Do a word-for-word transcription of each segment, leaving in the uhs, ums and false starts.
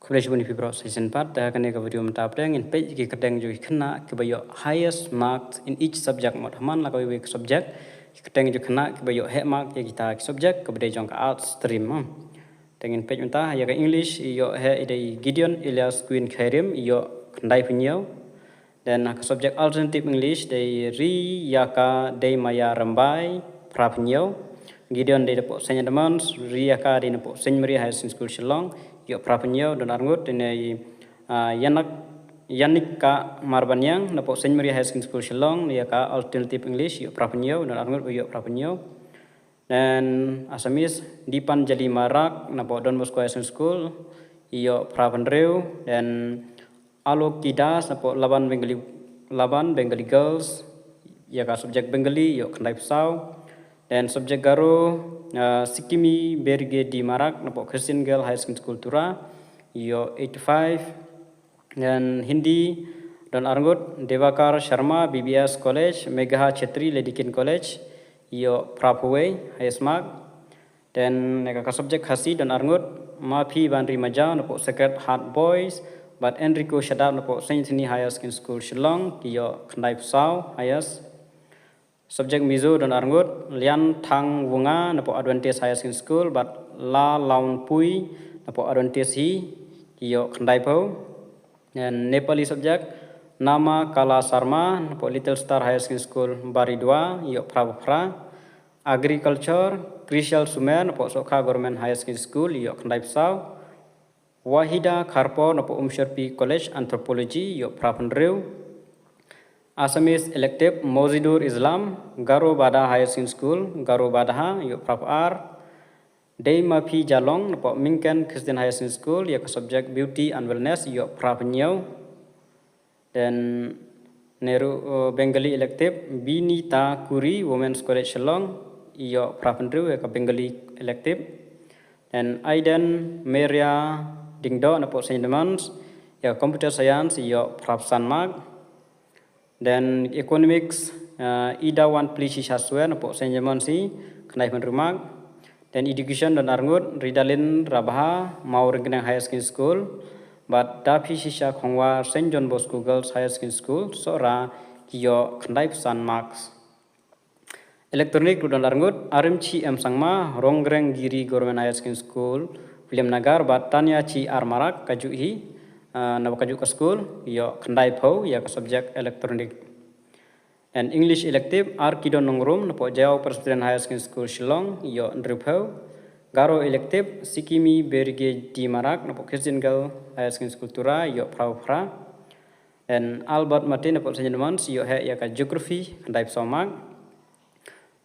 Khublei shibun ïa phi baroh sa shisien pat. Te ha kane ka video mynta pat ngin peit ki kyrteng jong ki khynnah kiba ïoh highest marks in each subject. Mut ha man la kawei kawei ka subject, ki kyrteng jong ki khynnah kiba ïoh heh mark ïa kita ki subject kaba dei jong ka arts stream, ha. Te ngin peit mynta, ïa ka English i ïoh heh i dei Gideon Elias Queen Khairim, i ïoh khyndai phew hynñiew. Then ha ka subject alternative English dei Ri Ïaka Dei Maya Rymbai, phra phew hynñiew. Gideon dei napoh Saint Edmunds, Ri Ïaka dei napoh Saint Mary Higher Secondary School Shillong, ïoh phra phew hynñiew. Don arngut dei, ah, Yanak, Yanika Marbaniang napoh Saint Mary Higher Secondary School Shillong, ïa ka alternative English, ïoh phra phew hynñiew, don arngut ba ïoh phra phew hynñiew. Then Assamese, Dipanjali Marak napoh Don Bosco Higher Secondary School, ïoh phra phew hynriew. Then Alok Kidas napoh Laban Bengali, Laban Bengali Girls, ïa ka subject Bengali, ïoh khyndai phew saw. Then subject Garo, uh, Sikimi Berge D Marak napoh Christian Girl Higher Secondary School Tura, ïoh eighty-five. Then Hindi, don arngut, Devakar Sharma, B B S College, Megha Chetri, Lady King College, ïoh phra phew wei, highest mark. Then ïa ka subject Khasi don arngut, Maphi Banri Majaw napoh Sacred Heart Boys, bad Enrico Shadap napoh Saint Anthony Higher Secondary School Shillong, ki ïoh khyndai phew saw, highest. Subject Mizo don arngut, Lian Thang Wunga napoh Adventist Higher Secondary School, bad La Laun Pui napoh Adventist Hi, ki ïoh khyndai phew. Then Nepali subject, Nama Kala Sarma napoh Little Star Higher Secondary School Baridua, ïoh phra phew phra. Agriculture, Krishal Sumer napoh Sokha Government Higher Secondary School, ïoh khyndai phew saw. Wahida Kharpor napoh Umsherpi College Anthropology, ïoh phra phew hynriew. Assamese elective, Mozidur Islam, Garo Bada Higher Secondary School, Garo Badaha, ïoh phra phew ar. Dei Maphi Jalong napoh Mingken Christian Higher Secondary School, ïa ka subject Beauty and Wellness, ïoh phra phew hynñiew. Then Nehru, uh, Bengali elective, Binita Kuri, Women's College Shillong, ïoh phra phew hynriew ïa ka Bengali elective. Then Aiden Maria Dingdo napoh Saint Edmunds, ïa ka Computer Science, ïoh phra phew san mark. Then Economics, uh, Ida Wan Pli Shisha Swer napoh Saint Edmunds, khyndai phew hynriew mark. Then Education don arngut, Ridalin Rabha, Mawryngkneng Higher Secondary School, bad Daphi Shisha Khongwar, Saint John Bosco Girls Higher Secondary School, Sohra, ki ïoh khyndai phew san marks. Electronic ruh don arngut, Arimchi M Sangma, Rongreng Giri Government Higher Secondary School, Williamnagar, bad Tania Chi R Marak, kajuh hi, ah, na kajuh ka school, ïoh khyndai phew ïa ka subject electronic. And English elective, R Kidon Nongrum napoh Jaiaw Presbyterian Higher Secondary School Shillong, ïoh hynriew phew. Garo elective, Sikimi Berge D Marak napoh Christian Girl Higher Secondary School Tura, ïoh phra phew phra. And Albert Martin napoh Saint Edmunds, ïoh heh ïa ka Geography, khyndai phew saw mark.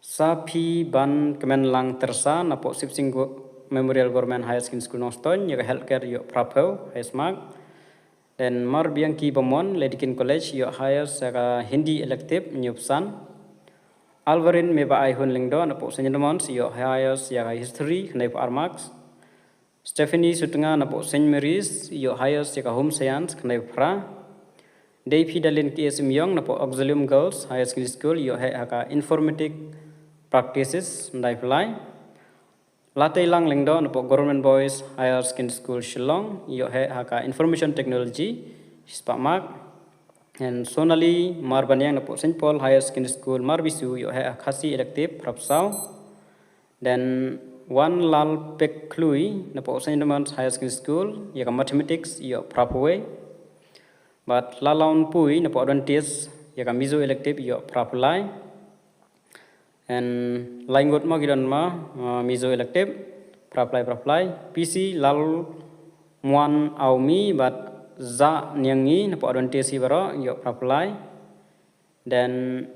Saphi Ban Kmenlang Tersa napoh Sipsing Go-, Memorial Government Higher Secondary School Nongstoiñ, ïa ka Healthcare, ïoh phra phew, highest mark. Then Mar Bianchi Bamon, Lady King College, ïoh highest ïa ka Hindi elective, hynñiew phew san. Alvarin Meba Aihun Lyngdoh napoh Saint Edmunds, ïoh highest ïa ka History, khyndai phew ar marks. Stephanie Sutnga napoh Saint Mary's, ïoh highest ïa ka Home Science, khyndai phew phra. Deiphidalin K S Imïong napoh Auxilium Girls Higher Secondary School, ïoh heh ha ka Informatic Practices, khyndai phew lai. Lateilang Lyngdoh napoh Government Boys Higher Secondary School Shillong, ïoh heh ha ka Information Technology, shispah mark. And Sonali Marbaniang napoh Saint Paul Higher Secondary School Marbisu, ïoh heh ha Khasi elective, phra phew saw. Then Wanlalpek Khlui napoh Saint Edmund's Higher Secondary School, ïa ka Mathematics, ïoh phra phew wei. Bad Lalaun Pui napoh Adventist, ïa ka Mizo elective, ïoh phra phew lai. And lai ngut ma ki don ma, uh, Mizo elective, phra phew lai, phra phew lai. P C Lalmuan Aumi bad Za Niangi napoh Adventist hi baroh, ïoh phra phew lai. Then,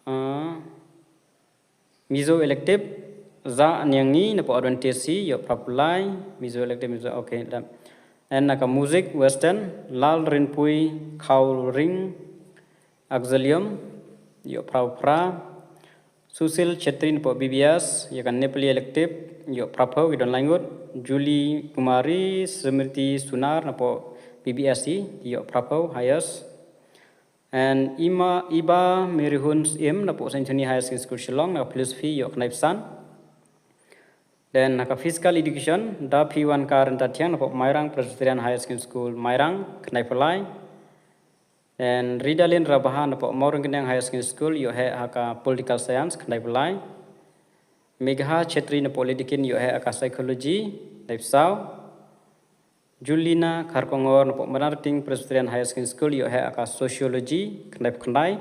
uh, Mizo elective, Za Niangi napoh Adventist hi, ïoh phra phew lai. Mizo elective, Mizo, okay, done. And na ka Music Western, Lalrinpui Khaulring, Auxilium, ïoh phra phew phra. Susil Chetri napoh B B S, ïa ka Nepali elective, ïoh phra phew, ki don lai ngut. Julie Kumari, Smriti Sunar napoh B B S hi, ïoh phra phew, highest. And Ima, Iba Merihun Im napoh Saint Anthony Higher Secondary School Shillong, na ka Philosophy, ïoh khyndai phew san. Then ha ka physical education, da Phiwan Ka Ryntathiang napoh Mairang Presbyterian Higher Secondary School Mairang, khyndai phew lai. Then Ridalin Rabaha napoh Mawryngkneng Higher Secondary School, ïoh heh ha ka political science, khyndai phew lai. Megha Chetri napoh Ledikin, ïoh heh ha ka psychology, khyndai phew saw. Julina Kharkongor napoh Madanrting Presbyterian Higher Secondary School, ïoh heh ha ka sociology, khyndai phew khyndai.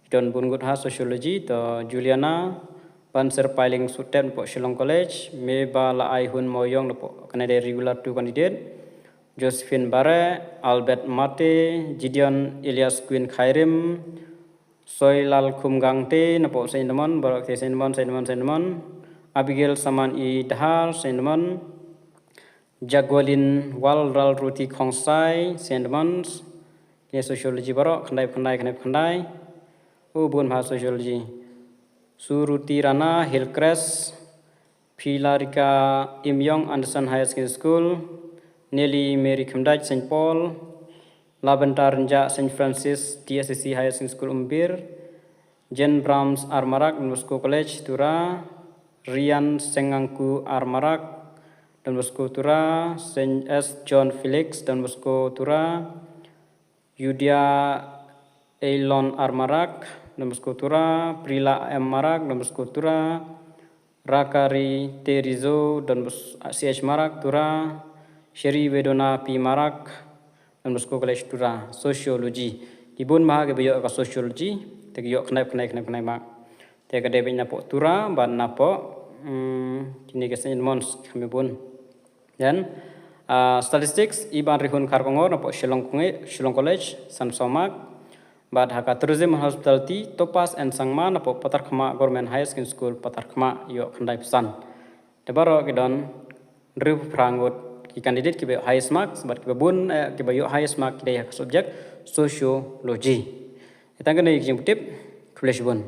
Ki don bun ngut ha sociology, to Juliana Banser Pailing Sutet napoh Shillong College, Meba Laihun Moyong napoh, kane dei regular two candidate, Josephine Bare, Albert Mate, Gideon Elias Queen Khairim, Soilal Khumgangte napoh Saint Edmund, baroh ki Saint Edmund, Saint Edmund, Saint Edmund, Abigail Saman I Dhar, Saint Edmund, Jagwalin Walral Ruti Khongsai, Saint Edmunds, kine sociology baroh, khyndai phew khyndai, khyndai phew khyndai. U bun bha sociology. Suruti Rana, Hillcrest, Philarika Imyong, Anderson Higher Secondary School, Nelly Mary Khymdait, Saint Paul, Labenta Rynjah, Saint Francis T S C C Higher Secondary School Umbir, Jane Brahms R Marak, Don Bosco College, Tura, Rian Sengangku R Marak, Don Bosco Tura, Saint S John Felix, Don Bosco Tura, Yudia Elon R Marak, Don Bosco Tura, Prila M Marak, Don Bosco Tura, Rakari Terizo, Don Bos-, C H Marak, Tura, Sheri Wedona P Marak, Don Bosco College, Tura, Sociology. Ki bun bha kiba ïoh ka Sociology, te ki ïoh khyndai phew khyndai, khyndai phew khyndai mark. Te ka dei beit napoh Tura bad napoh, mm, kine ki Saint Edmunds, ki bun. Then, ah, Statistics, i Banrihun Kharkongor napoh Shillong Conge-, Shillong College, san phew saw mark. Bad ha ka Tourism and Hospitality, Topaz N Sangma napoh Patharkhmah Government Higher Secondary School, Patharkhmah, ïoh khyndai phew san. Te baroh ki don hynriew phew phra ngut ki candidate kiba ïoh highest marks, bad kiba bun, eh, kiba ïoh highest mark ki dei ha ka subject Sociology. Te tang kane ka jingpyntip, khublei shibun.